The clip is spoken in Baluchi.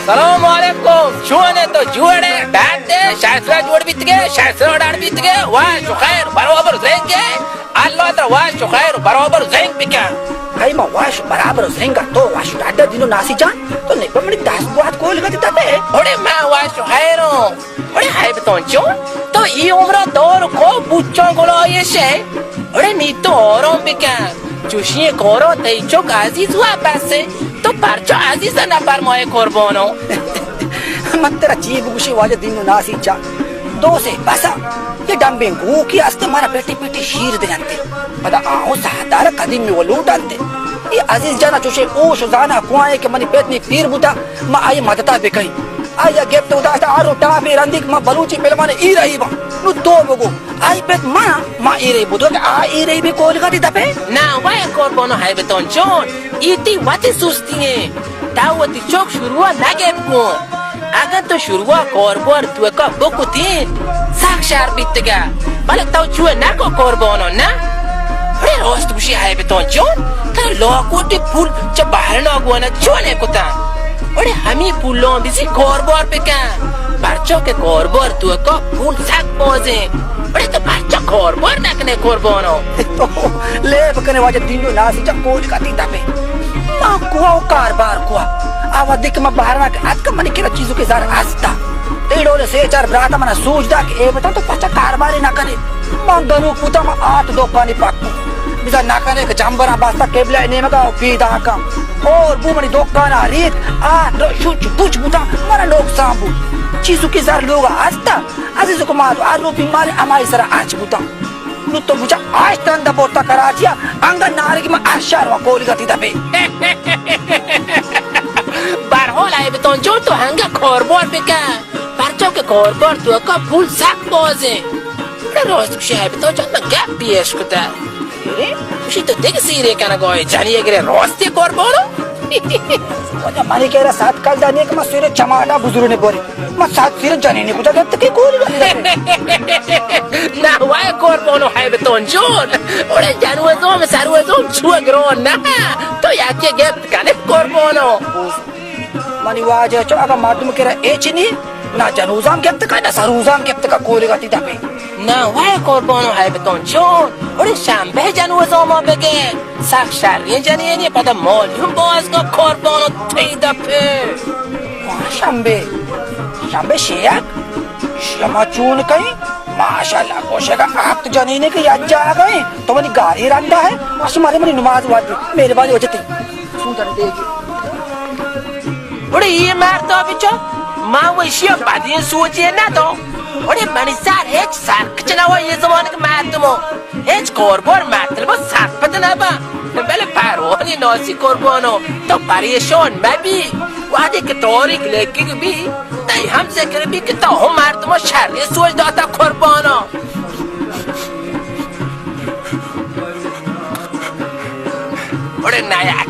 سلام علیکم، چون ئے تو؟ جوڑ ئے؟ ڈاڈ ئے؟ شاہ سرا جوڑ بیتگ ئے؟ شاہ سرا ڈاڈ بیتگ ئے؟ وش و خیر، برابر زنگ ئے؟ اللہ ترا وش و خیر و برابر زنگ بکن۔ اے ما وش برابر زنگ ءَ، تو وش ڈاڈ ئے دینو ناسی جان؟ تو نپا منی دست گوات کول گتی تپے۔ اوڑے ما وش و خیر اوں۔ اوڑے ہیبتان جان، تو ای عمرا دار و کو بوچاں گلائش ئے؟ اوڑے نی تو آرام بکن۔ چوشیں کارا تئی چک عزیز وا بس ئے، تو پرچا عزیز ءَ نہ پرمائے قربانو؟ من ترا چی بگوشی واجہ دینو ناسی جان؟ دو سے بسا، یہ ڈمبیں گوکی است، مارا پیٹی پیٹی شیر دینتے۔ پدا آہو ساہدار قدیم میں وہ لوٹانتے۔ یہ عزیز جانا چوشے اوش و زانا کوائے کہ منی پیت نی پیر بوتا، ما آئی مدتا بکئی۔ آئی گپت و داشت آرو ٹاپی رندی کہ ما بلوچی فلمان ای رہی با۔ نو تو بگو، آئی پت ما، ما ایرے بوتگ، آ ایرے بی کولگا تی دپے؟ نا وای قربانو ہیبتان جان، ای تی وتی سستی ایں۔ تا وتی چوک شروع نہ گپ کن۔ اگن تو شروع کاربار توکا بکتین، سک شر بیتگا۔ بلے تو چوے نہ کو قربانو، نا؟ اڑے راست گوشی ہیبتان جان، ترا لاکوٹی پول چہ بحرنا گوانا چونے کتن؟ اڑے ہمی پولان بزی کاربار بکن، پرچا کہ کاربار توکا پول سک بازیں۔ اڑے تو پرچا کاربار نکنے قربانو؟ تو لیب کنے واجہ دینو ناسی جا کول کتی دپے۔ ما کوا و کاربار کوا؟ آ وھدے کہ ما بحرنا کہ اتکا منی کرا چیزو کہ زر ہستا۔ اے ڈول سے چار براتا منا سوج دا کہ اے بتا تو پرچا کاربارے نکنے؟ من گنوک بوتاں، من آت دکانی پکو۔ بزاں نہ کنے کہ جمبراں بستہ قبلہ نیمگا و پیداکاں۔ اور بو منی دکانا ریت، آ شوچ پوچ بوتاں، منا نقصان بو۔ چیزو کہ زر لوگا ہستا، عزیزو کہ مال ہر رو بیمارے ہمائی سرا اچ بوتاں۔ نو تو بجا آش ترند بورتا کراچیا، انگا نارگی من ہر شہر و کولگا تی دپے۔ برحال ہیبتان جان تو انگا کاربار بکن۔ پرچا کہ کاربار توکا پول سک بازیں۔ اڑے راست گوشی ہیبتان جان، من گپ پیش کتا۔ اڑے گوشی تو دگہ سیرے کنگا ئے، جنی اگرے راستی قربانو۔ واجہ منی کرا سات کلدار نیے کہ من سیرے چماٹا بزرنے بوری۔ من سات سیرے جنینی کجا گپت کہ گولی گولی دپے۔ نہ وای قربانو ہیبتان جان۔ اڑے جنوزام سروزام چو گران نہ۔ تو یکی گپت کنے قربانو۔ منی واجہ چو اگا مردم کرا ایچ نی، نا جنوزام گپت کا، نا سروزام گپت کا، کولگا تی دپے۔ نا وای قربانو ہیبتان جان، اڑے شنبہ جنوزاما بگے، سک شریں جنینی، پدا مالیون بازگا قربانو تی دپے۔ شنبہ، شنبہ شیک، شما چون کئی؟ ماشاءاللہ، گوشگا ہفت جنینی کہ یک جاگہ ایں، تو منی گاری رندا ہے، اش مارے منی نماز وارد، مہربانی ہو جتی۔ سوچن دیگی۔ اڑے اے مردا بچار، ما و اشیا بدیں سوچے نہ دو۔ اڑے منی سر ہچ سرکچ نہ ہوا، اے زمانگ مردمو ہچ کاربار مطلب سرپد نہ با۔ بلے پروانی ناسی قربانو، تو پریشان مبی۔ وہدے کہ تاریخ لکھگ بی، تئی ہم ذکر بی کہ تو ہم مردمو شریں سوچ داتا قربانو۔ اڑے نایاک۔